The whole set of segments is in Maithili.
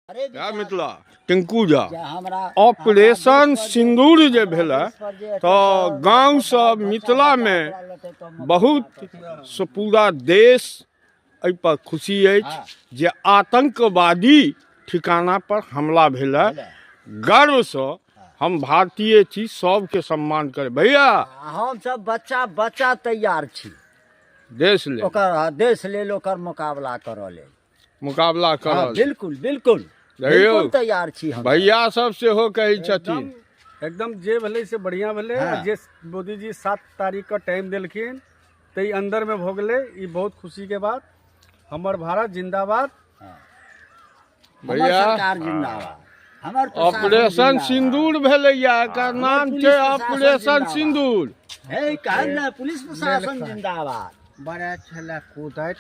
जय मिथिला। टिंकू झा, ऑपरेशन सिंदूर जे भेलै तऽ गाँवसँ मिथिलामे बहुत से पूरा देश एहिपर खुशी अछि जे आतंकवादी ठिकाना पर हमला भेलै। गर्वसँ हम भारतीय छी, सबके सम्मान करे। भैया, हम सब बच्चा बच्चा तैयार छी देश लेल, ओकर देश लेल ओकर मुकाबला करऽ लेल, मुकाबला करऽ। बिल्कुल बिल्कुल बिल्कुल तैयार छी हम। भैया सब सेहो कहै छथिन। एकदम जे भेलै से बढ़िया भेलै। जे मोदी जी 7 तारीख के टाइम देलखिन तै अंदर में भऽ गेलै, ई बहुत खुशी के बात। हमर भारत जिंदाबाद। भैया सरकार जिंदाबाद। हमर ऑपरेशन सिंदूर भेलैया, एकर नाम छै ऑपरेशन सिंदूर। हे कहल ने, पुलिस प्रशासन जिंदाबाद। बड़ा छलै कूदैत,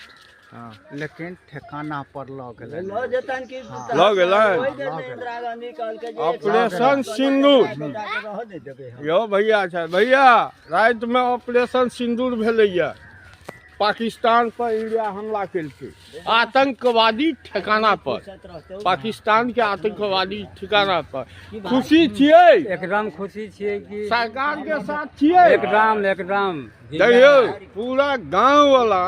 लेकिन ठेकाना पर लऽ गेलै। लऽ जेतनि कि लऽ गेलनि? ओहि बेर ने इंदिरा गांधी कहलकै जे ऑपरेशन सिंदूर। रहऽ नहि देबै हम। यौ भैया छै, भैया रातिमे ऑपरेशन सिंदूर भेलैया, पाकिस्तान पर इंडिया हमला केलकै आतंकवादी ठिकाना पर, पाकिस्तान के आतंकवादी ठिकाना पर। खुशी छियै? एकदम खुशी छियै कि सरकार के साथ छियै? एकदम एकदम। देखियौ पूरा गाँव वाला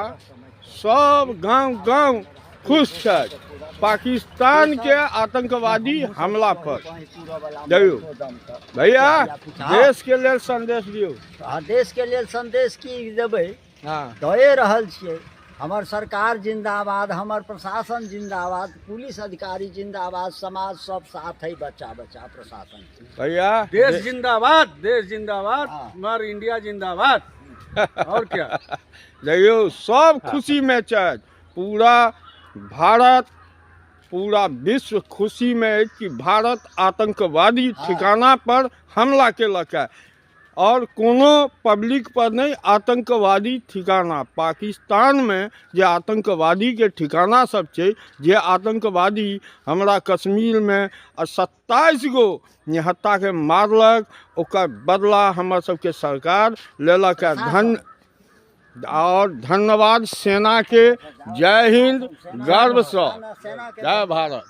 सब गाँव गाँव खुश छथि पाकिस्तान के आतंकवादी हमला पर। देखियौ भैया, देश के लेल संदेश दियौ। हाँ, देश के लेल संदेश की देबै? हाँ। दए रहल छियै। हमर सरकार जिंदाबाद, हमर प्रशासन जिंदाबाद, पुलिस अधिकारी जिंदाबाद, समाज सब साथ है, बच्चा बच्चा प्रशासन। भैया देश जिंदाबाद, देश जिंदाबाद, हाँ। हमार इंडिया जिंदाबाद। और क्या? देखियौ सब खुशी में छथि, पूरा भारत पूरा विश्व खुशी में अछि कि भारत आतंकवादी ठिकाना पर हमला केलक है और कोनो पब्लिक पर नहीं, आतंकवादी ठिकाना पाकिस्तान में जे आतंकवादी के ठिकाना सब छै, जे आतंकवादी हमरा कश्मीर में 27 गो निहत्था के मारलक, ओकर बदला हमर सबके सरकार लेलक है। और धन्यवाद सेना के। जय हिंद, गर्व से जय भारत।